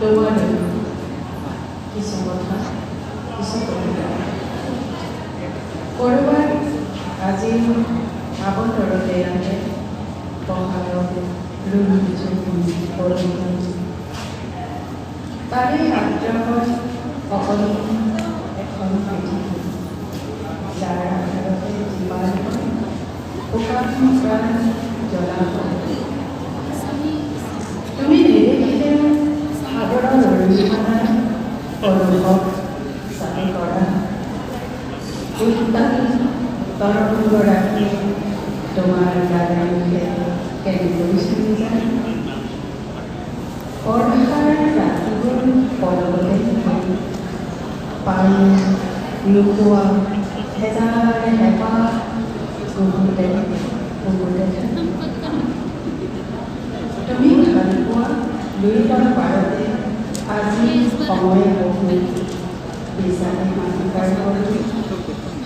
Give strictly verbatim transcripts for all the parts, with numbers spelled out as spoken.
তোমালৈ কিছু কথা, কিছু কবিতা। ক'ৰবাত আজি আবতৰতে আছে বহাগৰ ৰুণুকি চুণুকি বৰষুণ। তাৰে আদ্ৰাগত অকণি এখন পৃথিৱী, যাৰ আধাৰতে জীপাল হয় শুকান শুকান জলাশয়। তুমি নেদেখিলেও সাগৰৰ অৰিহণাৰ পৰশত চাটি কৰা উত্তাল তৰংগৰাশি তোমাৰ গালে মুখে কেনেকৈ চুই যায়? বৰ্ষাৰ ৰাতিবোৰ পলকতে নিশে। পানী নোপোৱা হেজাৰে হেঁপাহ বুকুতে বুকুতে থাকে। তুমি ভাল পোৱা লুইতৰ পাৰতে আজি সময় বহু বিচাৰি হাহাকাৰ কৰোঁ।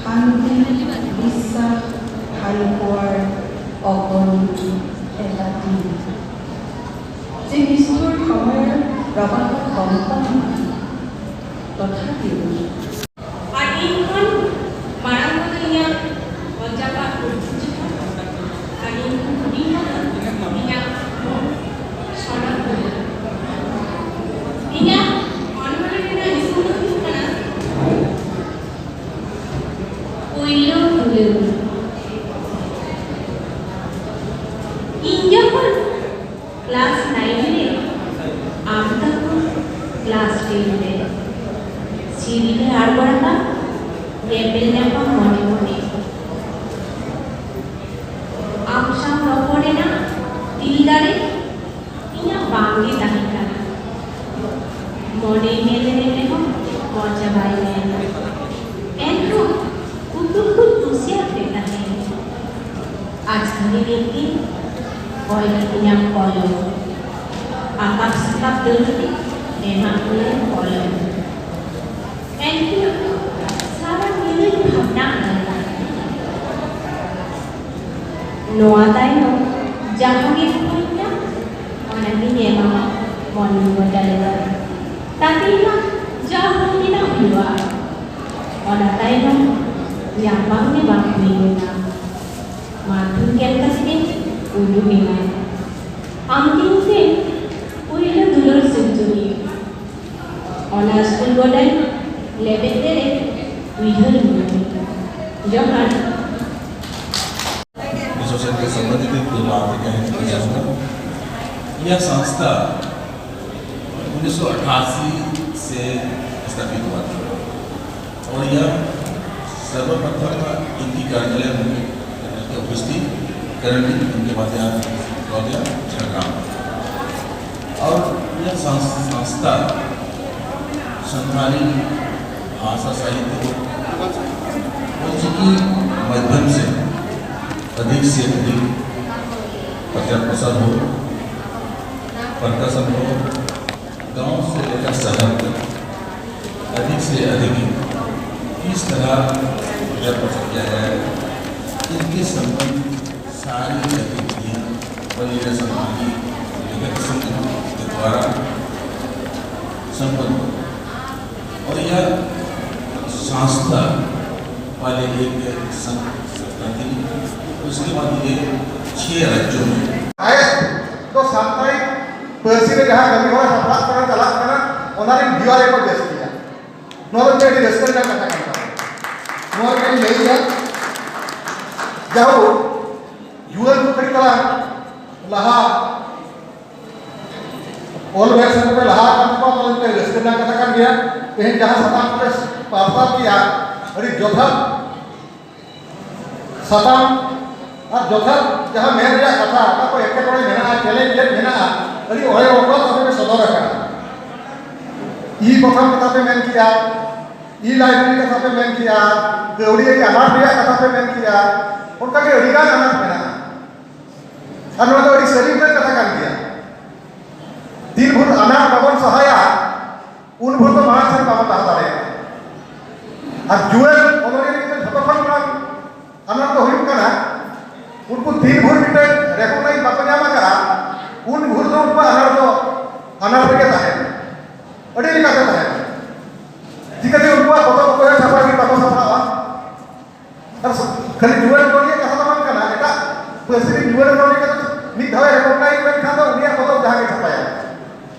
শান্তি, বিশ্বাস, ভাল পোৱাৰ অকণি এটা দিন। যি নিষ্ঠুৰ সময়ৰ প্ৰবাহত কম্পন, তথাপিও। ᱟᱨ ᱤᱧ ᱠᱷᱚᱱ ᱢᱟᱲᱟᱝ ᱠᱚᱫᱚ ᱤᱧᱟᱹᱜ ᱚᱞ ᱪᱟᱯᱟᱫ ᱯᱩᱛᱷᱤ ᱪᱤᱛᱟᱹᱨ ᱟᱨ ᱤᱧ ᱠᱷᱚᱱ ᱦᱩᱰᱤᱧ ᱠᱚᱫᱚ ᱤᱧᱟᱹᱜ ᱢᱩᱞ ᱥᱚᱱᱚᱛ ᱠᱚᱫᱚ᱾ ᱤᱧᱟᱹᱜ ᱚᱱᱚᱬᱦᱮ ᱨᱮᱱᱟᱜ ᱧᱩᱛᱩᱢ ᱫᱚ ᱦᱩᱭᱩᱜ ᱠᱟᱱᱟ ᱯᱩᱭᱞᱩ ᱫᱩᱞᱟᱹᱲ᱾ ᱤᱧ ᱡᱚᱠᱷᱚᱱ ᱠᱞᱟᱥ ᱱᱟᱭᱤᱱ ᱨᱮ ᱟᱢ ᱛᱟᱠᱚ ᱠᱞᱟᱥ ᱴᱮᱱ ᱨᱮ ᱥᱤᱲᱤ ᱞᱮ ᱟᱬᱜᱚ ᱨᱟᱠᱟᱵ ᱧᱮᱯᱮᱞ ᱧᱟᱯᱟᱢ ᱢᱚᱱᱮ ᱢᱚᱱᱮ᱾ ᱟᱢ ᱥᱟᱶ ᱨᱚᱯᱚᱲ ᱨᱮᱱᱟᱜ ᱛᱤᱞ ᱫᱟᱲᱮ ᱤᱧᱟᱹᱜ ᱵᱟᱝ ᱜᱮ ᱛᱟᱦᱮᱸ ᱠᱟᱱᱟ᱾ ᱢᱚᱱᱮ ᱧᱮᱞ ᱨᱮᱦᱚᱸ ᱢᱚᱡᱟ ᱵᱟᱭ ᱧᱮᱞᱟ᱾ ᱮᱱᱦᱚᱸ ᱩᱛᱩ ᱠᱚᱧ ᱠᱩᱥᱤᱭᱟᱜ ᱛᱮ ᱛᱟᱦᱮᱸ᱾ ᱟᱡᱷᱟᱨᱤ ᱵᱤᱱᱛᱤ ᱚᱞ ᱠᱤᱫᱤᱧᱟᱢ ᱠᱚᱞᱚᱢ᱾ ᱟᱠᱟᱯ ᱥᱟᱠᱟᱯ ᱫᱟᱹᱲ ᱛᱮ ᱮᱢᱟᱜ ᱢᱮᱭᱟᱭ ᱠᱚᱞᱚᱢ᱾ ᱮᱱᱦᱤᱞᱳᱜ ᱫᱚ ᱥᱟᱨᱟ ᱧᱤᱫᱟᱹᱧ ᱵᱷᱟᱵᱽᱱᱟ ᱟᱠᱟᱫᱟ᱾ ᱱᱚᱣᱟ ᱛᱟᱭᱱᱚᱢ ᱡᱟᱦᱟᱸ ᱜᱮᱢ ᱠᱷᱚᱡᱽ ᱠᱟᱱ, ᱚᱱᱟ ᱜᱤᱧ ᱮᱢᱟᱢᱟ᱾ ᱢᱚᱱ ᱜᱚᱴᱟ ᱞᱮᱫᱟ, ᱛᱟᱹᱛᱤᱧ ᱢᱟ ᱡᱟ ᱦᱩᱭ ᱞᱮᱱᱟ ᱦᱩᱭᱩᱜᱼᱟ᱾ ᱚᱱᱟ ᱛᱟᱭᱱᱚᱢ ᱧᱟᱯᱟᱢ ᱜᱮ ᱵᱟᱝ ᱦᱩᱭ ᱞᱮᱱᱟ᱾ ᱢᱟᱛᱷᱩᱨ ᱠᱮᱢᱯᱟᱥ ᱨᱮ ᱩᱰᱩᱠ ᱮᱱᱟ᱾ ᱟᱢ ᱜᱮ ᱤᱧ ᱨᱮᱱ ᱯᱩᱭᱞᱩ ᱫᱩᱞᱟᱹᱲ ᱥᱤᱞᱪᱩᱨᱤ᱾ ᱚᱱᱟ ᱥᱠᱩᱞ ᱜᱚᱰᱟᱧ ᱞᱮᱵᱮᱫ ᱞᱮᱨᱮ ᱩᱭᱦᱟᱹᱨ ᱢᱮᱭᱟ᱾ ᱡᱚᱦᱟᱨ᱾ एसोसिएशन के संबंधित एक दो बातें कहने की कोशिश करूँ। यह संस्था उन्नीस सौ अट्ठासी से स्थापित हुआ था और यह सर्वप्रथम इनकी कार्यालय में उपस्थित करंडी, उनके बाद यहाँ लौटिया झाड़ग्राम। और यह संस-, संस्था संथाली भाषा साहित्य को उच्च की माध्यम से अधिक से अधिक प्रचार प्रसार हो, प्रकाशन हो, गांव से लेकर शहर तक अधिक से अधिक किस तरह प्रचार प्रसार किया जाए, इसके संबंध सारी गतिविधियां वरीय समाजी लेखक संघ के द्वारा संपन्न हुआ। और यह संस्था वाले एक संघ संस्था थी। उसके बाद ये छह राज्यों में ᱟᱭᱮᱥ ᱫᱚ ᱥᱟᱱᱛᱟᱲᱤ ᱯᱟᱹᱨᱥᱤ ᱨᱮ ᱡᱟᱦᱟᱸ ᱠᱟᱹᱢᱤ ᱦᱚᱨᱟ ᱥᱟᱯᱲᱟᱜ ᱠᱟᱱᱟ, ᱪᱟᱞᱟᱜ ᱠᱟᱱᱟ, ᱚᱱᱟ ᱨᱮᱱ ᱵᱷᱤᱭᱩᱣᱟᱨ ᱜᱮᱠᱚ ᱡᱟᱹᱥᱛᱤᱭᱟ᱾ ᱱᱚᱣᱟ ᱫᱚ ᱢᱤᱫᱴᱮᱱ ᱟᱹᱰᱤ ᱨᱟᱹᱥᱠᱟᱹ ᱨᱮᱱᱟᱜ ᱠᱟᱛᱷᱟ ᱠᱟᱱ ᱛᱟᱵᱚᱱᱟ᱾ ᱱᱚᱣᱟ ᱨᱮᱱᱟᱜ ᱤᱧ ᱞᱟᱹᱭᱮᱫᱼᱟ, ᱡᱟᱦᱳᱠ, ᱡᱩᱣᱟᱹᱱ ᱠᱚ ᱠᱟᱹᱴᱤᱡ ᱛᱟᱞᱟᱝ ᱞᱟᱦᱟ ᱚᱞ ᱵᱮᱵᱽᱥᱟ ᱠᱚᱯᱮ ᱞᱟᱦᱟ ᱟᱠᱟᱱ ᱛᱟᱠᱚᱣᱟ, ᱚᱱᱟ ᱢᱤᱫᱴᱮᱱ ᱨᱟᱹᱥᱠᱟᱹ ᱨᱮᱱᱟᱜ ᱠᱟᱛᱷᱟ ᱠᱟᱱ ᱜᱮᱭᱟ᱾ ᱛᱮᱦᱮᱧ ᱡᱟᱦᱟᱸ ᱥᱟᱛᱟᱢ ᱠᱚᱯᱮ ᱯᱟᱥᱱᱟᱣ ᱠᱮᱜᱼᱟ, ᱟᱹᱰᱤ ᱡᱚᱛᱷᱟᱛ ᱥᱟᱛᱟᱢ ᱟᱨ ᱡᱚᱛᱷᱟᱛ ᱡᱟᱦᱟᱸ ᱢᱮᱱ ᱨᱮᱭᱟᱜ ᱠᱟᱛᱷᱟ, ᱚᱠᱟ ᱠᱚ ᱮᱴᱠᱮᱴᱚᱬᱮ ᱢᱮᱱᱟᱜᱼᱟ, ᱪᱮᱞᱮᱧᱡᱽ ᱪᱮᱫ ᱢᱮᱱᱟᱜᱼᱟ, ᱟᱹᱰᱤ ᱚᱲᱮ ᱚᱲᱯᱟ ᱛᱟᱯᱮ ᱯᱮ ᱥᱚᱫᱚᱨ ᱟᱠᱟᱫᱟ᱾ ᱤ ᱯᱟᱛᱷᱟᱢ ᱠᱟᱛᱷᱟ ᱯᱮ ᱢᱮᱱ ᱠᱮᱜᱼᱟ, ᱤ ᱞᱟᱭᱵᱨᱮᱨᱤ ᱠᱟᱛᱷᱟ ᱯᱮ ᱢᱮᱱ ᱠᱮᱜᱼᱟ, ᱠᱟᱹᱣᱰᱤ ᱟᱹᱨᱤ ᱟᱱᱟᱴ ᱨᱮᱭᱟᱜ ᱠᱟᱛᱷᱟ ᱯᱮ ᱢᱮᱱ ᱠᱮᱜᱼᱟ, ᱚᱱᱠᱟᱜᱮ ᱟᱹᱰᱤᱜᱟᱱ ᱟᱱᱟᱴ ᱢᱮᱱᱟᱜᱼᱟ᱾ ᱟᱨ ᱱᱚᱣᱟ ᱫᱚ ᱟᱹᱰᱤ ᱥᱟᱹᱨᱤ ᱩᱛᱟᱹᱨ ᱠᱟᱛᱷᱟ ᱠᱟᱱ ᱜᱮᱭᱟ᱾ ᱛᱤᱱ ᱵᱷᱳᱨ ᱟᱱᱟᱴ ᱵᱟᱵᱚᱱ ᱥᱟᱦᱟᱭᱟ, ᱩᱱ ᱵᱷᱳᱨ ᱫᱚ ᱢᱟᱲᱟᱝ ᱥᱮᱫ ᱵᱟᱵᱚᱱ ᱞᱟᱦᱟ ᱫᱟᱲᱮᱭᱟᱜᱼᱟ᱾ ᱟᱨ ᱡᱩᱣᱟᱹᱱ ᱚᱱᱚᱞᱤᱭᱟᱹ ᱞᱟᱹᱜᱤᱫ ᱫᱚ ᱡᱷᱚᱛᱚ ᱠᱷᱚᱱ ᱢᱟᱲᱟᱝ ᱟᱱᱟᱴ ᱫᱚ ᱦᱩᱭᱩᱜ ᱠᱟᱱᱟ, ᱩᱱᱠᱩ ᱛᱤᱱ ᱵᱷᱳᱨ ᱢᱤᱫᱴᱮᱱ ᱨᱮᱠᱚᱜᱱᱟᱭᱤᱡᱽ ᱵᱟᱠᱚ ᱧᱟᱢ ᱟᱠᱟᱫᱼᱟ, ᱩᱱ ᱵᱷᱳᱨ ᱫᱚ ᱩᱱᱠᱩᱣᱟᱜ ᱟᱱᱟᱴ ᱫᱚ ᱟᱱᱟᱴ ᱨᱮᱜᱮ ᱛᱟᱦᱮᱱᱟ, ᱟᱹᱰᱤ ᱞᱮᱠᱟᱛᱮ ᱛᱟᱦᱮᱱᱟ᱾ ᱪᱤᱠᱟᱹᱛᱮ ᱩᱱᱠᱩᱣᱟᱜ ᱯᱚᱛᱚᱵ ᱚᱠᱚᱭ ᱦᱚᱸ ᱪᱷᱟᱯᱟ ᱞᱟᱹᱜᱤᱫ ᱵᱟᱠᱚ ᱥᱟᱯᱲᱟᱜᱼᱟ? ᱟᱨ ᱠᱷᱟᱹᱞᱤ ᱡᱩᱣᱟᱹᱱ ᱚᱱᱚᱞᱤᱭᱟᱹ ᱠᱟᱛᱷᱟ ᱫᱚ ᱵᱟᱝ ᱠᱟᱱᱟ, ᱮᱴᱟᱜ ᱯᱟᱹᱨᱥᱤ ᱨᱤᱱ ᱡᱩᱣᱟᱹᱱ ᱚᱱᱚᱞᱤᱭᱟᱹ ᱠᱚᱫᱚ ᱢᱤᱫ ᱫᱷᱟᱣ ᱮ ᱨᱮᱠᱚᱜᱱᱟᱭᱤᱡᱽ ᱞᱮᱱᱠᱷᱟᱱ ᱫᱚ ᱩᱱᱤᱭᱟᱜ ᱯᱚᱛᱚᱵ ᱡᱟᱦᱟᱸ ᱜᱮ ᱪᱷᱟᱯᱟᱭᱟ,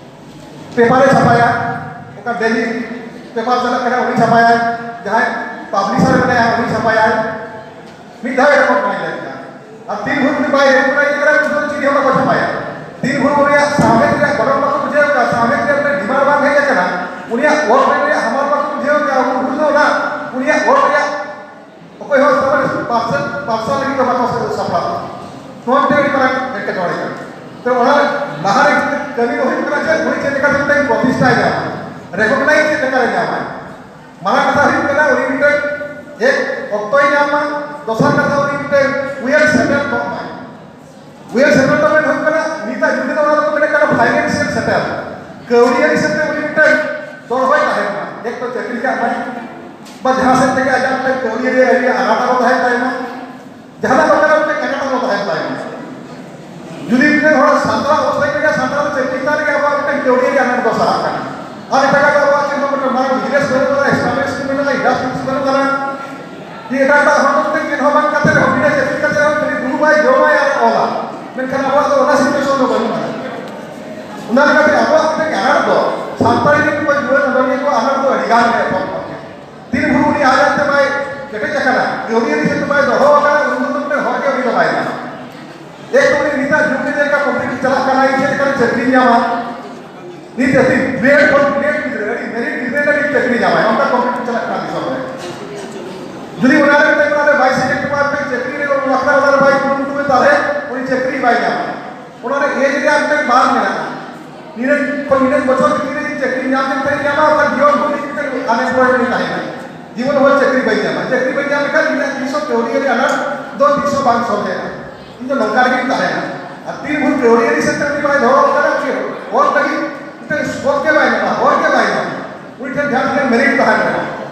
ᱯᱮᱯᱟᱨ ᱮ ᱪᱷᱟᱯᱟᱭᱟ, ᱚᱠᱟ ᱰᱮᱞᱤ ᱯᱮᱯᱟᱨ ᱪᱟᱞᱟᱜ ᱠᱟᱱᱟ ᱩᱱᱤ ᱪᱷᱟᱯᱟᱭᱟᱭ, ᱡᱟᱦᱟᱸᱭ ᱯᱟᱵᱽᱞᱤᱥᱟᱨ ᱢᱮᱱᱟᱭᱟ ᱩᱱᱤ ᱪᱷᱟᱯᱟᱭᱟᱭ, ᱢᱤᱫ ᱫᱷᱟᱣ ᱮ ᱨᱮᱠᱚᱜᱱᱟᱭᱤᱡᱽ ᱞᱮᱱᱠᱷᱟᱱ᱾ ᱟᱨ ᱛᱤᱱ ᱵᱷᱳᱨ ᱩᱱᱤ ᱵᱟᱭ ᱨᱮᱠᱚᱜᱱᱟᱭᱤᱡᱽ ᱠᱟᱱᱟ ᱩᱱ ᱫᱚ ᱪᱮᱫ ᱦᱚᱸ ᱵᱟᱠᱚ ᱪᱷᱟᱯᱟᱭᱟ᱾ ᱛᱤᱱ ᱵᱷᱳᱨ ᱩᱱᱤᱭᱟᱜ ᱥᱟᱶᱦᱮᱫ ᱨᱮᱭᱟᱜ ᱜᱚᱱᱚᱝ ᱵᱟᱠᱚ ᱵᱩᱡᱷᱟᱹᱣ ᱠᱟᱜᱼᱟ, ᱥᱟᱶᱦᱮᱫ ᱨᱮᱭᱟᱜ ᱢᱤᱫᱴᱮᱱ ᱰᱤᱢᱟᱱᱰ ᱵᱟᱝ ᱦᱮᱡ ᱟᱠᱟᱱᱟ, ᱩᱱᱤᱭᱟᱜ ᱚᱞ ᱨᱮᱭᱟᱜ ᱦᱟᱢᱟᱞ ᱵᱟᱠᱚ ᱵᱩᱡᱷᱟᱹᱣ ᱠᱟᱜᱼᱟ, ᱩᱱ ᱵᱷᱳᱨ ᱫᱚ ᱚᱱᱟ ᱩᱱᱤᱭᱟᱜ ᱚᱞ ᱨᱮᱭᱟᱜ ᱚᱠᱚᱭ ᱦᱚᱸ ᱥᱟᱢᱟᱝ ᱨᱮ ᱯᱟᱨᱥᱟᱞ, ᱯᱟᱨᱥᱟᱞ ᱞᱟᱹᱜᱤᱫ ᱫᱚ ᱵᱟᱠᱚ ᱥᱟᱯᱲᱟᱜᱼᱟ᱾ ᱱᱚᱣᱟ ᱢᱤᱫᱴᱮᱱ ᱟᱹᱰᱤ ᱢᱟᱨᱟᱝ ᱮᱴᱠᱮᱴᱚᱬᱮ ᱠᱟᱱᱟ᱾ ᱛᱚ ᱚᱱᱟ ᱞᱟᱦᱟ ᱨᱮ ᱠᱟᱹᱢᱤ ᱫᱚ ᱦᱩᱭᱩᱜ ᱠᱟᱱᱟ ᱪᱮᱫ? ᱩᱱᱤ ᱪᱮᱫ ᱞᱮᱠᱟᱛᱮ ᱢᱤᱫᱴᱮᱱ ᱯᱨᱚᱛᱤᱥᱴᱷᱟᱭ ᱧᱟᱢᱟ, ᱨᱮᱠᱚᱜᱱᱟᱭᱤᱡᱽ ᱪᱮᱫ ᱞᱮᱠᱟᱨᱮ ᱧᱟᱢᱟᱭ? ᱢᱟᱨᱟᱝ ᱠᱟᱛᱷᱟ ᱦᱩᱭᱩᱜ ᱠᱟᱱᱟ ᱩᱱᱤ ᱢᱤᱫᱴᱮᱱ ᱮᱠ ᱚᱠᱛᱚᱭ ᱧᱟᱢ ᱢᱟ, ᱫᱚᱥᱟᱨ ᱠᱟᱛᱷᱟ ᱩᱱᱤ ᱢᱤᱫᱴᱮᱱ ᱩᱭᱦᱟᱹᱨ ᱥᱮᱴᱮᱞ ᱠᱚᱜ ᱢᱟᱭ᱾ ᱩᱭᱦᱟᱹᱨ ᱥᱮᱴᱮᱞ ᱫᱚ ᱢᱮᱱ ᱦᱩᱭᱩᱜ ᱠᱟᱱᱟ ᱱᱤᱛᱟᱜ ᱡᱩᱜᱽ ᱨᱮᱫᱚ ᱚᱱᱟ ᱫᱚᱠᱚ ᱢᱮᱱᱮᱫ ᱠᱟᱱᱟ ᱯᱷᱟᱭᱱᱮᱱᱥᱤᱭᱟᱞ ᱥᱮᱴᱮᱞ, ᱠᱟᱹᱣᱰᱤ ᱟᱹᱨᱤ ᱥᱮᱫ ᱛᱮ ᱩᱱᱤ ᱢᱤᱫᱴᱮᱱ ᱫᱚᱲᱦᱚᱭ ᱛᱟᱦᱮᱱ ᱢᱟ, ᱮᱠ ᱛᱚ ᱪᱟᱹᱠᱨᱤ ᱠᱟᱜ ᱢᱟᱭ, ᱵᱟ ᱡᱟᱦᱟᱸ ᱥᱮᱫ ᱛᱮᱜᱮ ᱟᱡᱟᱜ ᱢᱤᱫᱴᱮᱱ ᱠᱟᱹᱣᱰᱤ ᱟᱹᱨᱤ ᱟᱱᱟᱴ ᱟᱞᱚ ᱛᱟᱦᱮᱱ ᱛᱟᱭ ᱢᱟ, ᱡᱟᱦᱟᱱᱟᱜ ᱚᱱᱠᱟᱱᱟᱜ ᱢᱤᱫᱴᱮᱱ ᱟᱱᱟᱴ ᱟᱞᱚ ᱛᱟᱦᱮᱱ ᱛᱟᱭ ᱢᱟ᱾ ᱡᱩᱫᱤ ᱢᱤᱫᱴᱮᱱ ᱦᱚᱲ ᱥᱟᱱᱛᱟᱲᱟᱜ ᱚᱵᱚᱥᱛᱟ ᱧᱮᱞᱟ, ᱥᱟᱱᱛᱟᱲ ᱫᱚ ᱪᱟᱹᱠᱨᱤ ᱪᱮᱛᱟᱱ ᱨᱮᱜᱮ ᱟᱵᱚᱣᱟᱜ ᱢᱤᱫᱴᱮᱱ ᱠᱟᱹᱣᱰᱤ ᱟᱹᱨᱤ ᱟᱱᱟᱴ ᱫᱚ ᱥᱟᱦᱟᱜ ᱠᱟᱱᱟ᱾ ᱟᱨ ᱮᱴᱟᱜᱟᱜ ᱫᱚ ᱟᱵᱚᱣᱟᱜ ᱪᱮᱫ ᱦᱚᱸ ᱢᱤᱫᱴᱮᱱ ᱢᱟᱨᱟᱝ ᱵᱤᱡᱽᱱᱮᱥ ᱵᱟᱹᱱᱩᱜ ᱟᱱᱟ, ᱮᱥᱴᱟᱵᱽᱞᱤᱥ ᱵᱟᱹᱱᱩᱜ ᱟᱱᱟ, ᱤᱱᱰᱟᱥᱴᱨᱤᱡᱽ ᱵᱟᱹᱱᱩᱜ ᱟᱱᱟ᱾ ᱡᱮ ᱮᱴᱟᱜ ᱮᱴᱟᱜ ᱦᱚᱲ ᱫᱚ ᱢᱤᱫᱴᱮᱱ ᱪᱮᱫ ᱦᱚᱸ ᱵᱟᱝ ᱠᱟᱛᱮ ᱨᱮᱦᱚᱸ ᱵᱤᱱᱟᱹ ᱪᱟᱹᱠᱨᱤ ᱠᱟᱛᱮ ᱨᱮᱦᱚᱸ ᱠᱷᱟᱹᱞᱤ ᱫᱩᱲᱩᱵᱟᱭ, ᱡᱚᱢᱟᱭ ᱟᱨ ᱚᱞᱟ᱾ ᱢᱮᱱᱠᱷᱟᱱ ᱟᱵᱚᱣᱟᱜ ᱫᱚ ᱚᱱᱟ ᱥᱤᱪᱩᱭᱮᱥᱚᱱ ᱫᱚ ᱵᱟᱹᱱᱩᱜ ᱟᱱᱟ᱾ ᱚᱱᱟ ᱞᱮᱠᱟᱛᱮ ᱟᱵᱚᱣᱟᱜ ᱢᱤᱫᱴᱮᱱ ᱟᱱᱟᱴ ᱫᱚ ᱥᱟᱱᱛᱟᱲᱤ ᱨᱤᱱ ᱠᱚ ᱡᱩᱣᱟᱹᱱ ᱚᱱᱚᱞᱤᱭᱟᱹ ᱠᱚᱣᱟᱜ ᱟᱱᱟᱴ ᱫᱚ ᱟᱹᱰᱤ ᱜᱟᱱ ᱜᱮ ᱮᱛᱚᱦᱚᱵ ᱠᱚᱜ ᱜᱮᱭᱟ᱾ ᱛᱤᱱ ᱵᱷᱳᱨ ᱩᱱᱤ ᱟᱡ ᱟᱡᱛᱮ ᱵᱟᱭ ᱠᱮᱴᱮᱡ ᱟᱠᱟᱱᱟ, ᱠᱟᱹᱣᱰᱤ ᱟᱹᱨᱤ ᱥᱮᱫ ᱛᱮ ᱵᱟᱭ ᱫᱚᱦᱚ ᱟᱠᱟᱱᱟ, ᱩᱱ ᱫᱚ ᱢᱤᱫᱴᱮᱱ ᱦᱚᱨ ᱜᱮ ᱩᱱᱤ ᱫᱚ ᱵᱟᱭ ᱧᱟᱢᱟ᱾ ᱮᱠ ᱛᱚ ᱩᱱᱤ ᱱᱤᱛᱟᱜ ᱡᱩᱜᱽ ᱨᱮ ᱪᱮᱫ ᱞᱮᱠᱟ ᱠᱚᱢᱯᱤᱴᱤᱴᱤᱵᱷ ᱪᱟᱞᱟᱜ ᱠᱟᱱᱟ, ᱤᱧ ᱪᱮᱫ ᱞᱮᱠᱟᱨᱮ ᱪᱟᱹᱠᱨᱤᱧ ᱧᱟᱢᱟ? ᱱᱤᱛ ᱦᱟᱹᱵᱤᱡ ᱵᱤᱭᱮᱰ ᱠᱷᱚᱱ ᱵᱤᱭᱮᱰ ᱜᱤᱫᱽᱨᱟᱹ, ᱟᱹᱰᱤ ᱢᱮᱨᱤᱴ ᱜᱤᱫᱽᱨᱟᱹ ᱞᱟᱹᱜᱤᱫ ᱪᱟᱹᱠᱨᱤ ᱧᱟᱢᱟᱭ, ᱚᱱᱠᱟ ᱠᱚᱢᱯᱤᱴᱤᱴᱤᱵᱷ ᱪᱟᱞᱟᱜ ᱠᱟᱱᱟ ᱫᱤᱥᱚᱢ ᱨᱮ᱾ ᱡᱩᱫᱤ ᱚᱱᱟ ᱨᱮ ᱢᱤᱫᱴᱮᱱ ᱚᱱᱟ ᱨᱮ ᱵᱟᱭ ᱥᱤᱞᱮᱠᱴ ᱠᱚᱣᱟ, ᱢᱤᱫᱴᱮᱱ ᱪᱟᱹᱠᱨᱤ ᱨᱮ ᱵᱟᱠᱷᱨᱟ ᱚᱱᱟ ᱨᱮ ᱵᱟᱭ ᱠᱩᱨᱩᱢᱩᱴᱩᱭᱟ, ᱛᱟᱦᱚᱞᱮ ᱩᱱᱤ ᱪᱟᱹᱠᱨᱤ ᱵᱟᱭ ᱧᱟᱢᱟ᱾ ᱚᱱᱟ ᱨᱮ ᱮᱡᱽ ᱨᱮᱭᱟᱜ ᱢᱤᱫᱴᱮᱱ ᱵᱟᱨ ᱢᱮᱱᱟᱜᱼᱟ᱾ ᱱᱤᱱᱟᱹᱜ ᱠᱷᱚᱱ ᱱᱤᱱᱟᱹᱜ ᱵᱚᱪᱷᱚᱨ ᱵᱷᱤᱛᱤᱨ ᱨᱮ ᱪᱟᱹᱠᱨᱤ ᱧᱟᱢ ᱞᱮᱱᱠᱷᱟᱱ ᱧᱟᱢᱟ, ᱵᱟᱠᱷᱟᱱ ᱡᱤᱭᱚᱱ ᱵᱷᱳᱨ ᱢᱤᱫᱴᱮᱱ ᱟᱱᱮᱢᱯᱞᱚᱭᱢᱮᱱᱴ ᱛᱟᱦᱮᱱᱟ᱾ ᱡᱤᱵᱚᱱ ᱵᱷᱳᱨ ᱪᱟᱹᱠᱨᱤ ᱵᱟᱹᱧ ᱧᱟᱢᱟ᱾ ᱪᱟᱹᱠᱨᱤ ᱵᱟᱹᱧ ᱧᱟᱢ ᱞᱮᱠᱷᱟᱱ ᱤᱧᱟᱹᱜ ᱛᱤᱥ ᱦᱚᱸ ᱠᱟᱹᱣᱰᱤ ᱟᱹᱨᱤ ᱟᱱᱟᱴ ᱫᱚ ᱛᱤᱥ ᱦᱚᱸ ᱵᱟᱝ ᱥᱚᱞᱦᱮᱜᱼᱟ᱾ ᱤᱧ ᱫᱚ ᱱᱚᱝᱠᱟ ᱨᱮᱜᱮᱧ ᱛᱟᱦᱮᱱᱟ᱾ ᱟᱨ ᱛᱤᱱ ᱵᱷᱳᱨ ᱠᱟᱹᱣᱰᱤ ᱟᱹᱨᱤ ᱥᱮᱫ ᱛᱮ ᱩᱱᱤ ᱵᱟᱭ ᱫᱚᱦᱚ ᱟᱠᱟᱫᱟ, ᱪᱮᱫ ᱚᱞ ᱞᱟᱹᱜᱤᱫ ᱢᱤᱫᱴᱮᱱ ᱥᱯᱚᱴ ᱜᱮ ᱵᱟᱭ ᱧᱟᱢᱟ, ᱦᱚᱨ ᱜᱮ ᱵᱟᱭ ᱧᱟᱢᱟ᱾ ᱩᱱᱤ ᱴᱷᱮᱱ ᱡᱟᱦᱟᱸ ᱛᱤᱱᱟᱹᱜ ᱢᱮᱨᱤᱴ ᱛᱟᱦᱮᱱ ᱨᱮᱦᱚᱸ,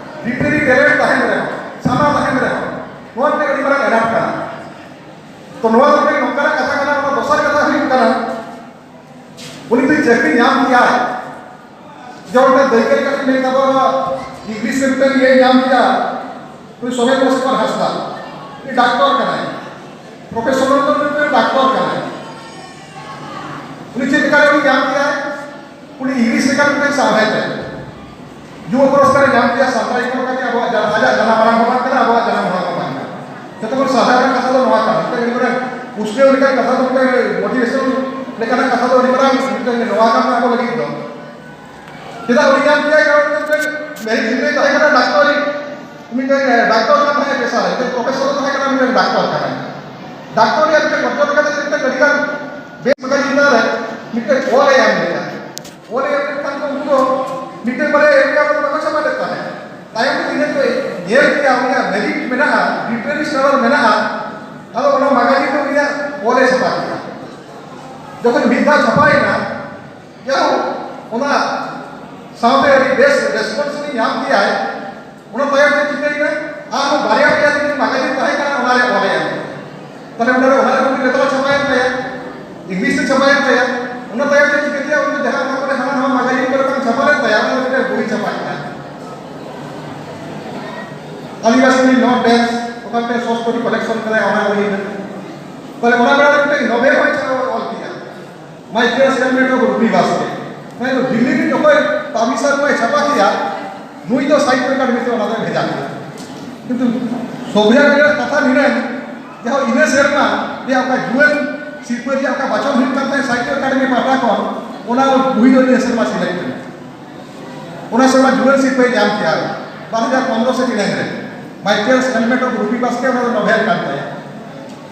ᱞᱤᱴᱟᱨᱮᱨᱤ ᱴᱮᱞᱮᱱᱴ ᱛᱟᱦᱮᱱ ᱨᱮᱦᱚᱸ, ᱥᱟᱱᱟ ᱛᱟᱦᱮᱱ ᱨᱮᱦᱚᱸ, ᱱᱚᱣᱟ ᱢᱤᱫᱴᱮᱱ ᱟᱹᱰᱤ ᱢᱟᱨᱟᱝ ᱟᱱᱟᱴ ᱠᱟᱱᱟ᱾ ᱛᱚ ᱱᱚᱣᱟ ᱫᱚ ᱢᱤᱫᱴᱮᱱ ᱱᱚᱝᱠᱟᱱᱟᱜ ᱠᱟᱛᱷᱟ ᱠᱟᱱᱟ, ᱩᱱᱤ ᱫᱚ ᱪᱟᱹᱠᱨᱤ ᱧᱟᱢ ᱠᱮᱭᱟᱭ᱾ ᱡᱮᱢᱚᱱ ᱢᱤᱫᱴᱮᱱ ᱫᱟᱹᱭᱠᱟᱹ ᱞᱮᱠᱟᱛᱮ ᱢᱮᱱ ᱜᱟᱱᱚᱜᱼᱟ, ᱤᱝᱞᱤᱥ ᱨᱮ ᱢᱤᱫᱴᱮᱱ ᱤᱭᱟᱹᱭ ᱧᱟᱢ ᱠᱮᱭᱟ, ᱩᱱᱤ ᱥᱚᱢᱮᱨ ᱯᱨᱚᱥᱮᱱ ᱦᱟᱸᱥᱫᱟ, ᱩᱱᱤ ᱰᱟᱠᱛᱚᱨ ᱠᱟᱱᱟᱭ, ᱯᱨᱚᱯᱷᱮᱥᱚᱱᱟᱞ ᱫᱚ ᱢᱤᱫᱴᱮᱱ ᱰᱟᱠᱛᱚᱨ ᱠᱟᱱᱟᱭ᱾ ᱩᱱᱤ ᱪᱮᱫ ᱞᱮᱠᱟᱨᱮ ᱩᱱᱤ ᱧᱟᱢ ᱠᱮᱫᱟᱭ? ᱩᱱᱤ ᱤᱝᱞᱤᱥ ᱞᱮᱠᱟᱱ ᱢᱤᱫᱴᱮᱱ ᱥᱟᱶᱦᱮᱫ ᱨᱮ ᱡᱩᱵᱚ ᱯᱩᱨᱚᱥᱠᱟᱨ ᱮ ᱧᱟᱢ ᱠᱮᱫᱟ, ᱥᱟᱱᱛᱟᱲᱤ ᱠᱚ ᱠᱟᱛᱮ ᱟᱵᱚᱣᱟᱜ ᱡᱟᱱᱟᱢ, ᱟᱡᱟᱜ ᱡᱟᱱᱟᱢ ᱟᱲᱟᱝ ᱦᱚᱸ ᱵᱟᱝ ᱠᱟᱱᱟ, ᱟᱵᱚᱣᱟᱜ ᱡᱟᱱᱟᱢ ᱟᱲᱟᱝ ᱦᱚᱸ ᱵᱟᱝ ᱠᱟᱱᱟ᱾ ᱡᱚᱛᱚ ᱠᱷᱚᱱ ᱥᱟᱫᱷᱟᱨᱚᱱ ᱠᱟᱛᱷᱟ ᱫᱚ ᱱᱚᱣᱟ ᱠᱟᱱᱟ, ᱢᱤᱫᱴᱮᱱ ᱩᱥᱠᱟᱹᱣ ᱞᱮᱠᱟᱱ ᱠᱟᱛᱷᱟ ᱫᱚ, ᱢᱤᱫᱴᱮᱱ ᱢᱳᱴᱤᱵᱷᱮᱥᱚᱱ ᱞᱮᱠᱟᱱᱟᱜ ᱠᱟᱛᱷᱟ ᱫᱚ ᱟᱹᱰᱤ ᱢᱟᱨᱟᱝ ᱢᱤᱫᱴᱮᱱ ᱱᱚᱣᱟ ᱠᱟᱱᱟ ᱟᱵᱚ ᱞᱟᱹᱜᱤᱫ ᱫᱚ᱾ ᱪᱮᱫᱟᱜ ᱩᱱᱤ ᱧᱟᱢ ᱠᱮᱫᱟᱭ? ᱠᱟᱨᱚᱱ ᱢᱤᱫᱴᱮᱱ ᱢᱮᱨᱤᱴ ᱜᱤᱫᱽᱨᱟᱹᱭ ᱛᱟᱦᱮᱸ ᱠᱟᱱᱟ ᱰᱟᱠᱛᱚᱨᱤ, ᱢᱤᱫᱴᱮᱱ, ᱮ, ᱰᱟᱠᱛᱚᱨ ᱠᱟᱱ ᱛᱟᱦᱮᱸᱫ ᱯᱮᱥᱟ ᱨᱮ, ᱢᱤᱫᱴᱮᱱ ᱯᱨᱚᱯᱷᱮᱥᱚᱨ ᱫᱚ ᱛᱟᱦᱮᱸ ᱠᱟᱱᱟ, ᱢᱤᱫᱴᱮᱱ ᱰᱟᱠᱛᱚᱨ ᱠᱟᱱᱟᱭ᱾ ᱰᱟᱠᱛᱚᱨ ᱨᱮᱭᱟᱜ ᱢᱤᱫᱴᱮᱱ ᱚᱨᱡᱚ ᱞᱮᱠᱟᱛᱮ ᱢᱤᱫᱴᱮᱱ ᱟᱹᱰᱤᱜᱟᱱ ᱵᱮᱥ ᱢᱮᱜᱟᱡᱤᱱ ᱛᱟᱞᱟᱨᱮ ᱢᱤᱫᱴᱮᱱ ᱚᱞ ᱮ ᱮᱢ ᱞᱮᱫᱟ᱾ ᱚᱞ ᱮ ᱮᱢ ᱞᱮᱠᱷᱟᱱ ᱫᱚ ᱩᱱᱠᱩ ᱫᱚ ᱢᱤᱫᱴᱮᱱ ᱵᱟᱨᱭᱟ ᱮᱢ ᱠᱟᱛᱮ ᱵᱟᱠᱚ ᱪᱷᱟᱯᱟ ᱞᱮᱫ ᱛᱟᱦᱮᱸᱫ᱾ ᱛᱟᱭᱚᱢ ᱛᱮ ᱤᱱᱟᱹ ᱠᱚ ᱧᱮᱞ ᱠᱮᱫᱟ, ᱩᱱᱤᱭᱟᱜ ᱢᱮᱨᱤᱴ ᱢᱮᱱᱟᱜᱼᱟ, ᱞᱤᱴᱟᱨᱮᱨᱤ ᱥᱠᱚᱞᱟᱨ ᱢᱮᱱᱟᱜᱼᱟ, ᱟᱫᱚ ᱚᱱᱟ ᱢᱮᱜᱟᱡᱤᱱ ᱫᱚ ᱩᱱᱤᱭᱟᱜ ᱚᱞ ᱮ ᱪᱷᱟᱯᱟ ᱠᱮᱫᱟ᱾ ᱡᱚᱠᱷᱚᱱ ᱢᱤᱫ ᱫᱷᱟᱣ ᱪᱷᱟᱯᱟᱭᱮᱱᱟ, ᱡᱟᱭᱦᱳᱠ, ᱚᱱᱟ ᱥᱟᱶᱛᱮ ᱟᱹᱰᱤ ᱵᱮᱥ ᱨᱮᱥᱯᱚᱱᱥ ᱩᱱᱤ ᱧᱟᱢ ᱠᱮᱫᱟᱭ᱾ ᱚᱱᱟ ᱛᱟᱭᱚᱢ ᱛᱮ ᱪᱤᱠᱟᱹᱭᱮᱱᱟ? ᱟᱨᱦᱚᱸ ᱵᱟᱨᱭᱟ ᱯᱮᱭᱟ ᱡᱩᱫᱤ ᱢᱮᱜᱟᱡᱤᱱ ᱛᱟᱦᱮᱸ ᱠᱟᱱᱟ, ᱚᱱᱟ ᱨᱮ ᱚᱞ ᱮ ᱮᱢ ᱠᱮᱫᱟ᱾ ᱛᱟᱦᱞᱮ ᱚᱱᱟ ᱨᱮ, ᱚᱱᱟ ᱨᱮ ᱢᱤᱫᱴᱮᱱ ᱞᱮᱛᱟᱲ ᱪᱷᱟᱯᱟᱭᱮᱱ ᱛᱟᱭᱟ, ᱤᱝᱞᱤᱥ ᱛᱮ ᱪᱷᱟᱯᱟᱭᱮᱱ ᱛᱟᱭᱟ᱾ ᱚᱱᱟ ᱛᱟᱭᱚᱢ ᱛᱮ ᱪᱤᱠᱟᱹ ᱠᱮᱫᱟ? ᱩᱱᱤ ᱫᱚ ᱡᱟᱦᱟᱸ ᱚᱱᱟ ᱠᱚᱨᱮ ᱦᱟᱱᱟ ᱱᱟᱣᱟ ᱢᱮᱜᱟᱡᱤᱱ ᱠᱚᱨᱮ ᱵᱟᱝ ᱪᱷᱟᱯᱟ ᱞᱮᱱ ᱛᱟᱭᱟ, ᱚᱱᱟ ᱢᱤᱫᱴᱮᱱ ᱵᱳᱭ ᱪᱷᱟᱯᱟ ᱠᱮᱫᱟ᱾ ᱟᱹᱫᱤᱵᱟᱹᱥᱤ ᱱᱚᱴ ᱰᱮᱥᱠ, ᱚᱠᱟ ᱢᱤᱫᱴᱮᱱ ᱥᱚᱥᱛᱚᱨᱤ ᱠᱟᱞᱮᱠᱥᱚᱱ ᱠᱟᱫᱟᱭ, ᱚᱱᱟ ᱵᱳᱭ ᱨᱮ᱾ ᱛᱟᱦᱞᱮ ᱚᱱᱟ ᱵᱮᱲᱟ ᱨᱮ ᱢᱤᱫᱴᱮᱱ ᱱᱚᱵᱮᱞ ᱦᱚᱸᱭ ᱚᱞ ᱠᱮᱫᱟ᱾ My Tears Helmet of Rupi Baske᱾ ᱢᱟᱱᱮ ᱫᱚ ᱫᱤᱞᱞᱤ ᱨᱤᱱ ᱚᱠᱚᱭ ᱯᱟᱵᱽᱞᱤᱥᱟᱨ ᱠᱚᱭ ᱪᱷᱟᱯᱟ ᱠᱮᱫᱟ, ᱱᱩᱭ ᱫᱚ ᱥᱟᱦᱤᱛᱛᱚ ᱮᱠᱟᱰᱮᱢᱤ ᱛᱮ ᱚᱱᱟ ᱫᱚᱭ ᱵᱷᱮᱡᱟ ᱠᱮᱫᱟ᱾ ᱠᱤᱱᱛᱩ ᱥᱚᱵᱷᱮ ᱨᱮᱱᱟᱜ ᱠᱟᱛᱷᱟ ᱱᱤᱱᱟᱹᱝ, ᱡᱟᱦᱟᱸ ᱤᱱᱟᱹ ᱥᱮᱨᱢᱟ ᱨᱮᱭᱟᱜ ᱚᱠᱟ ᱡᱩᱣᱟᱹᱱ ᱥᱤᱨᱯᱟᱹ ᱨᱮᱭᱟᱜ ᱚᱠᱟ ᱵᱟᱪᱷᱚᱱ ᱦᱩᱭᱩᱜ ᱠᱟᱱ ᱛᱟᱦᱮᱸᱫ ᱥᱟᱦᱤᱛᱛᱚ ᱮᱠᱟᱰᱮᱢᱤ ᱯᱟᱦᱴᱟ ᱠᱷᱚᱱ, ᱚᱱᱟ ᱵᱳᱭ ᱫᱚ ᱤᱱᱟᱹ ᱥᱮᱨᱢᱟ ᱥᱤᱞᱮᱠᱴ ᱮᱱᱟ᱾ ᱚᱱᱟ ᱥᱮᱨᱢᱟ ᱡᱩᱣᱟᱹᱱ ᱥᱤᱨᱯᱟᱹᱭ ᱧᱟᱢ ᱠᱮᱫᱟ ᱵᱟᱨ ᱦᱟᱡᱟᱨ ᱯᱚᱱᱨᱚ ᱥᱮ ᱛᱤᱱᱟᱹᱝ ᱨᱮ᱾ My Tears Helmet of Rupi Baske, ᱚᱱᱟ ᱫᱚ ᱱᱚᱵᱷᱮᱞ ᱠᱟᱱ ᱛᱟᱭᱟ᱾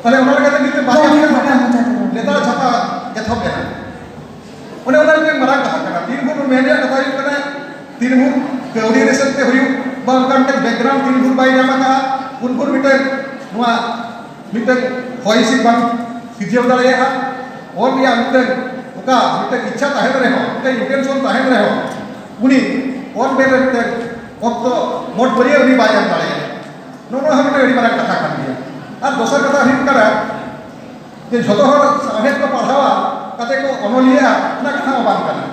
ᱛᱟᱦᱞᱮ ᱚᱱᱟ ᱞᱮᱠᱟᱛᱮ ᱱᱤᱛᱚᱜ ᱵᱟᱨᱭᱟ ᱯᱮᱭᱟ ᱞᱮᱛᱟᱲ ᱪᱷᱟᱯᱟ ᱮᱛᱚᱦᱚᱵ ᱮᱱᱟ᱾ ᱚᱱᱮ ᱚᱱᱟ ᱢᱤᱫᱴᱮᱱ ᱢᱟᱨᱟᱝ ᱠᱟᱛᱷᱟ ᱠᱟᱱᱟ᱾ ᱛᱤᱱ ᱵᱷᱳᱨ ᱢᱮᱱ ᱨᱮᱭᱟᱜ ᱠᱟᱛᱷᱟ ᱦᱩᱭᱩᱜ ᱠᱟᱱᱟ, ᱛᱤᱱ ᱵᱷᱳᱨ ᱠᱟᱹᱣᱰᱤ ᱨᱮᱥᱮᱫ ᱛᱮ ᱦᱩᱭᱩᱜ, ᱵᱟ ᱚᱱᱠᱟ ᱢᱤᱫᱴᱮᱱ ᱵᱮᱠᱜᱨᱟᱣᱩᱱᱰ ᱛᱤᱱ ᱵᱷᱳᱨ ᱵᱟᱭ ᱧᱟᱢ ᱟᱠᱟᱫᱼᱟ, ᱩᱱ ᱵᱷᱳᱨ ᱢᱤᱫᱴᱮᱱ ᱱᱚᱣᱟ ᱢᱤᱫᱴᱮᱱ ᱦᱚᱭ ᱦᱤᱸᱥᱤᱫ ᱵᱟᱝ ᱥᱤᱨᱡᱟᱹᱣ ᱫᱟᱲᱮᱭᱟᱜᱼᱟ᱾ ᱚᱞ ᱨᱮᱭᱟᱜ ᱢᱤᱫᱴᱮᱱ ᱚᱠᱟ ᱢᱤᱫᱴᱮᱱ ᱤᱪᱪᱷᱟ ᱛᱟᱦᱮᱱ ᱨᱮᱦᱚᱸ, ᱢᱤᱫᱴᱮᱱ ᱤᱱᱴᱮᱱᱥᱚᱱ ᱛᱟᱦᱮᱱ ᱨᱮᱦᱚᱸ, ᱩᱱᱤ ᱚᱞ ᱵᱮᱞ ᱨᱮ ᱢᱤᱫᱴᱮᱱ ᱚᱠᱛᱚ ᱢᱚᱴ ᱵᱟᱹᱨᱭᱟᱹ ᱩᱱᱤ ᱵᱟᱭ ᱮᱢ ᱫᱟᱲᱮᱭᱟᱜᱼᱟ᱾ ᱱᱚᱜᱼᱚ ᱱᱚᱣᱟ ᱦᱚᱸ ᱢᱤᱫᱴᱮᱱ ᱟᱹᱰᱤ ᱢᱟᱨᱟᱝ ᱠᱟᱛᱷᱟ ᱠᱟᱱ ᱜᱮᱭᱟ᱾ ᱟᱨ ᱫᱚᱥᱟᱨ ᱠᱟᱛᱷᱟ ᱦᱩᱭᱩᱜ ᱠᱟᱱᱟ ᱡᱮ ᱡᱷᱚᱛᱚ ᱦᱚᱲ ᱥᱟᱶᱦᱮᱫ ᱠᱚ ᱯᱟᱲᱦᱟᱣᱟ, ᱠᱟᱛᱮ ᱠᱚ ᱚᱱᱚᱞᱤᱭᱟᱹᱜᱼᱟ, ᱚᱱᱟ ᱠᱟᱛᱷᱟ ᱦᱚᱸ ᱵᱟᱝ ᱠᱟᱱᱟ᱾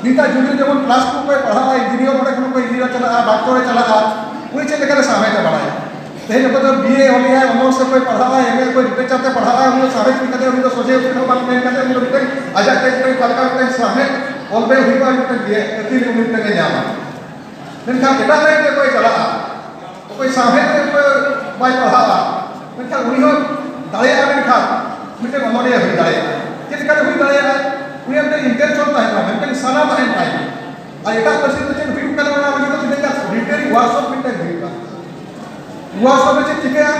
ᱱᱤᱛᱟᱜ ᱡᱩᱜᱽ ᱨᱮ ᱡᱮᱢᱚᱱ ᱠᱞᱟᱥ ᱠᱚ ᱚᱠᱚᱭ ᱯᱟᱲᱦᱟᱜᱼᱟ, ᱤᱧᱡᱤᱱᱤᱭᱟᱨ ᱚᱸᱰᱮ ᱠᱷᱚᱱ ᱚᱠᱚᱭ ᱤᱧᱡᱤᱱᱤᱭᱟᱨ ᱪᱟᱞᱟᱜᱼᱟ, ᱰᱟᱠᱛᱚᱨᱮ ᱪᱟᱞᱟᱜᱼᱟ, ᱩᱱᱤ ᱪᱮᱫ ᱞᱮᱠᱟᱨᱮ ᱥᱟᱶᱦᱮᱫ ᱮ ᱵᱟᱲᱟᱭᱟ? ᱛᱮᱦᱮᱧ ᱚᱠᱚᱭ ᱫᱚ ᱵᱤ ᱮ ᱚᱞᱮᱜᱼᱟᱭ, ᱚᱱᱚᱨᱥ ᱚᱠᱚᱭ ᱯᱟᱲᱦᱟᱜᱼᱟ, ᱮᱢ ᱮ ᱚᱠᱚᱭ ᱞᱤᱴᱟᱨᱮᱪᱟᱨ ᱛᱮ ᱯᱟᱲᱦᱟᱜᱼᱟ, ᱩᱱᱤ ᱫᱚ ᱥᱟᱶᱦᱮᱫ ᱤᱫᱤ ᱠᱟᱛᱮ ᱩᱱᱤ ᱫᱚ ᱥᱚᱡᱷᱮ ᱩᱛᱟᱹᱨ ᱦᱚᱸ ᱵᱟᱝ ᱢᱮᱱ ᱠᱟᱛᱮ ᱩᱱᱤ ᱫᱚ ᱢᱤᱫᱴᱮᱱ ᱟᱡᱟᱜ ᱛᱮ ᱢᱤᱫᱴᱮᱱ ᱚᱠᱟ ᱞᱮᱠᱟ ᱢᱤᱫᱴᱮᱱ ᱥᱟᱶᱦᱮᱫ ᱚᱞ ᱵᱮᱞ ᱦᱩᱭᱩᱜᱼᱟ, ᱢᱤᱫᱴᱮᱱ ᱤᱭᱟᱹ ᱟᱹᱠᱤᱞ ᱩᱱᱤ ᱢᱤᱫᱴᱮᱱ ᱮ ᱧᱟᱢᱟ᱾ ᱢᱮᱱᱠᱷᱟᱱ ᱮᱴᱟᱜ ᱞᱟᱭᱤᱱ ᱨᱮ ᱚᱠᱚᱭ ᱪᱟᱞᱟᱜᱼᱟ, ᱚᱠᱚᱭ ᱥᱟᱶᱦᱮᱫ ᱨᱮ ᱚᱠᱚᱭ ᱵᱟᱭ ᱯᱟᱲᱦᱟᱜᱼᱟ, ᱢᱮᱱᱠᱷᱟᱱ ᱩᱱᱤ ᱦᱚᱸ ᱫᱟᱲᱮᱭᱟᱜᱼᱟ, ᱢᱮᱱᱠᱷᱟᱱ ᱢᱤᱫᱴᱮᱱ ᱚᱱᱚᱞᱤᱭᱟᱹ ᱦᱩᱭ ᱫᱟᱲᱮᱭᱟᱜᱼᱟ᱾ ᱪᱮᱫ ᱞᱮᱠᱟᱛᱮ ᱦᱩᱭ ᱫᱟᱲᱮᱭᱟᱜᱼᱟ? ᱩᱱᱤᱭᱟᱜ ᱢᱤᱫᱴᱮᱱ ᱤᱱᱴᱮᱱᱥᱚᱱ ᱛᱟᱦᱮᱱᱟ, ᱢᱤᱫᱴᱮᱱ ᱥᱟᱱᱟ ᱛᱟᱦᱮᱱ ᱛᱟᱭ᱾ ᱟᱨ ᱮᱴᱟᱜ ᱯᱟᱹᱨᱥᱤ ᱛᱮ ᱪᱮᱫ ᱦᱩᱭᱩᱜ ᱠᱟᱱᱟ, ᱚᱱᱟ ᱞᱟᱹᱜᱤᱫ ᱫᱚ ᱛᱤᱱᱟᱹᱜ ᱜᱟᱱ ᱞᱤᱴᱟᱨᱮᱨᱤ ᱣᱟᱨᱠᱥᱚᱯ ᱢᱤᱫᱴᱮᱱ ᱦᱩᱭᱩᱜᱼᱟ᱾ ᱣᱟᱨᱠᱥᱚᱯ ᱨᱮ ᱪᱮᱫ ᱪᱤᱠᱟᱹᱜᱼᱟ?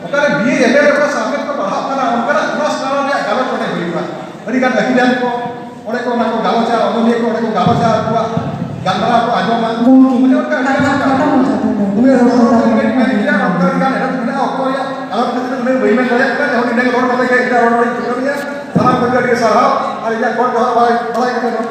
ᱚᱠᱟᱨᱮ ᱵᱤ ᱮ ᱮᱢ ᱮ ᱨᱮ ᱚᱠᱟ ᱥᱟᱶᱦᱮᱫ ᱠᱚ ᱯᱟᱲᱦᱟᱜ ᱠᱟᱱᱟ, ᱚᱱᱠᱟᱱᱟᱜ ᱚᱱᱟ ᱥᱟᱶ ᱨᱮᱭᱟᱜ ᱜᱟᱞᱚᱪ ᱚᱸᱰᱮ ᱦᱩᱭᱩᱜᱼᱟ᱾ ᱟᱹᱰᱤ ᱜᱟᱱ ᱟᱹᱠᱤᱞᱟᱱ ᱠᱚ ᱚᱸᱰᱮ ᱠᱚ ᱚᱱᱟ ᱠᱚ ᱜᱟᱞᱚᱪᱟ, ᱚᱱᱚᱞᱤᱭᱟᱹ ᱠᱚ ᱚᱸᱰᱮ ᱠᱚ ᱜᱟᱞᱚᱪᱟ, ᱟᱠᱚᱣᱟᱜ ᱜᱟᱞᱢᱟᱨᱟᱣ ᱠᱚ ᱟᱸᱡᱚᱢᱟ᱾ ᱜᱚᱢᱠᱮ, ᱚᱱᱮ ᱚᱱᱠᱟ ᱟᱹᱰᱤ ᱠᱟᱛᱷᱟ ᱜᱟᱱ ᱠᱷᱟᱴᱚ ᱢᱟᱪᱷᱟ ᱛᱮ ᱞᱟᱹᱭ ᱩᱱᱟᱹᱜ ᱨᱚᱲ ᱠᱟᱛᱮ ᱢᱮᱱ ᱜᱮᱭᱟ, ᱚᱱᱠᱟ ᱜᱟᱱ ᱮᱴᱟᱜ ᱢᱮᱱᱟᱜᱼᱟ, ᱚᱠᱛᱚ ᱨᱮᱭᱟᱜ ᱟᱱᱟᱴ ᱠᱷᱟᱹᱛᱤᱨ ᱩᱱᱟᱹᱜ ᱵᱟᱹᱧ ᱢᱮᱱ ᱫᱟᱲᱮᱭᱟᱜ ᱠᱟᱱᱟ᱾ ᱡᱟᱦᱟᱸ ᱤᱱᱟᱹ ᱨᱚᱲ ᱠᱟᱛᱮ ᱜᱮ ᱮᱴᱟᱜ ᱨᱚᱲ ᱨᱮᱧ ᱪᱷᱩᱴᱟᱹᱣ ᱮᱱᱟ᱾ ᱥᱟᱱᱟᱢ ᱠᱚᱜᱮ ᱟᱹᱰᱤ ᱥᱟᱨᱦᱟᱣ᱾ ᱟᱨ ᱤᱧᱟᱹᱜ ᱜᱚᱰ ᱡᱚᱦᱟᱨ ᱵᱟᱲᱟᱭ, ᱵᱟᱲᱟᱭ ᱠᱟᱛᱮ ᱱᱚᱰᱮ